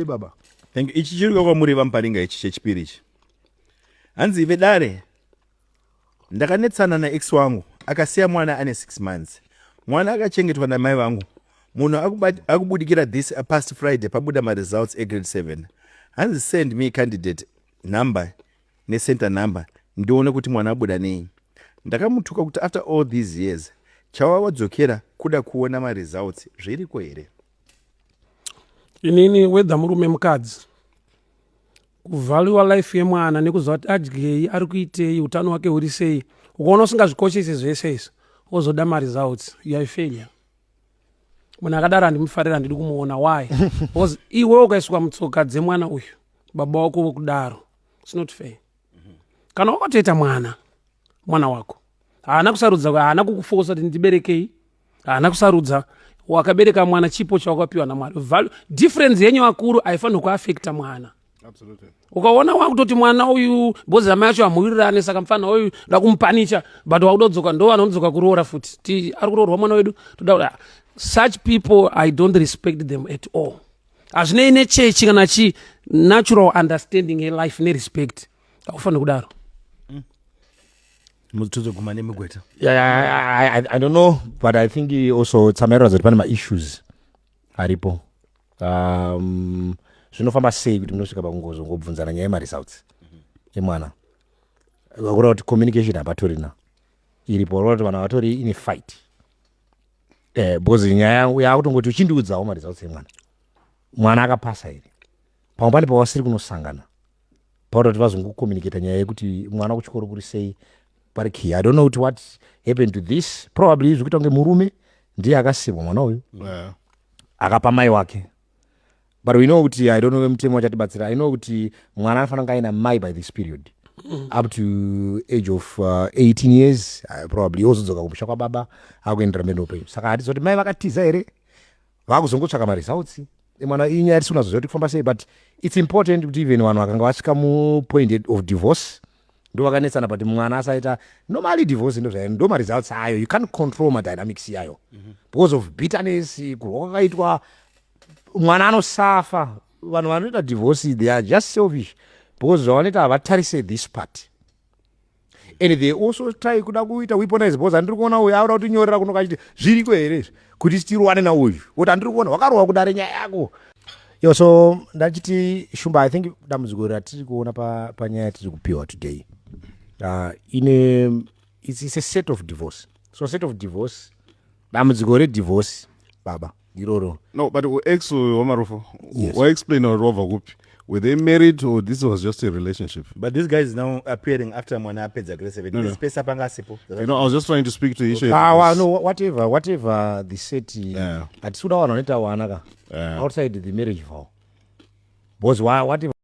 Baba. Thank you. Ichi chiri kwamuri vaMuparinga, ichi chechipiri ichi. Hanzi, "Vedare, ndakanetsana naex wangu, akasiya mwana ane 6 months. Mwana akachengetwa namai vangu. Munhu akubudikira this past Friday pabuda maresults egrade 7. Hanzi send me candidate number necenter number ndione kuti mwana abuda nei. Ndakamutuka kuti after all these years chava wadzokera kuda kuona maresults, zviriko here?" Inini, whether murume, mukadzi, kuvaluer life yemwana nekuziva kuti adyei, ari kuitei, utano hwake huri sei. Ukaona usingazvikoshesi zvese izvi, wozoda maresults, you are a failure. Munhu akadaro handimufarira, handidi kumuona. Why? Because iwe ukaiswa mutsoka dzemwana uyu, baba wako wokudaro, it's not fair. Kana wakatoita mwana, mwana wako haana kusarudza, haana kukufosa kuti ndiberekei, haana kusarudza. Wakabereka mwana, chipo chawakapiwa naMwari. Value difference yenyu vakuru haifanirwi kuafecta mwana. Ukaona wakutoti mwana uyu, bhozi amai acho hamuwirirane, saka mufana uyu da kumupanicha, but wakudodzoka, ndo vanodzoka kuroora futi, ti ari kuroorwa mwana wedu toda. Such people, I don't respect them at all. Hazvinei nechechi kana chi natural understanding yelife nerespect, haufaniri kudaro. Tozoguma nemigweta. Yeah, I don't know, but I think also tsamairwadza kuti pane maissues aripo. Zvinofamba sei kuti munosvika pakungozongobvunzana nyaya yemaresults emwana? Kureva kuti communication hapatorina iripo, kureva kuti vanhu vatori ine fight, because nyaya yakutongoti uchindiudzawo maresults emwana, mwana akapasa here? Pamwe pane pawasiri kunosangana pakuti vazongocommunicata nyaya yekuti mwana kuchikoro kuri sei, pari key. I don't know kuti what happened to this. Probably zvikuita kunge murume ndiye akasirwa mwana uyu, akapa mai wake, but we know kuti, I don't know, mutemo wachatibatsira. I know kuti mwana anofanira kunge aina mai by this period, up to age of 18 years, probably ozodzoka kumusha kwababa, akuendera mberi neupenyu. Saka hatizi kuti mai vakatiza here, vakuzongotsvaka maresults emwana. Inyaya tisina kuzoziva kuti kufamba sei, but it's important kuti even vanhu vakanga vasvika mupoint of divorce, ndo vakanetsana, but mwana asaita. Normally divorce ndo zvayo, ndo maresults ayo. You can't control madynamics yayo because of bitterness, kurwa kwakaitwa, mwana anosafa. Vanhu vanoita divorce, they are just selfish, because zvavanoita havatarise this part, and they also try kuda kuita weaponize, because handiri kuona uyu auda kutinyorera kuno kachiti zviriko here izvi kuti tirowane nauyu, kuti handiri kuona wakarohwa kudare nyaya yako yo. So ndachiti, Shumba, I think dambudziko ratiri kuona panyaya yatiri kupiwa today, ine it's a set of divorce. So set of divorce, dambudziko redivorce, baba, iroro. No, but ex waMarufu, Yes. waexplain kuti wabva kupi? Were they married or this was just a relationship? But this guy is now appearing after mwana apedza grade 7. No. This space apanga asipo. I was just trying to speak to the issue. Ah, well, no, whatever the set, hatisi kuda vanhu vanoita vana ka outside the marriage vow, because whatever.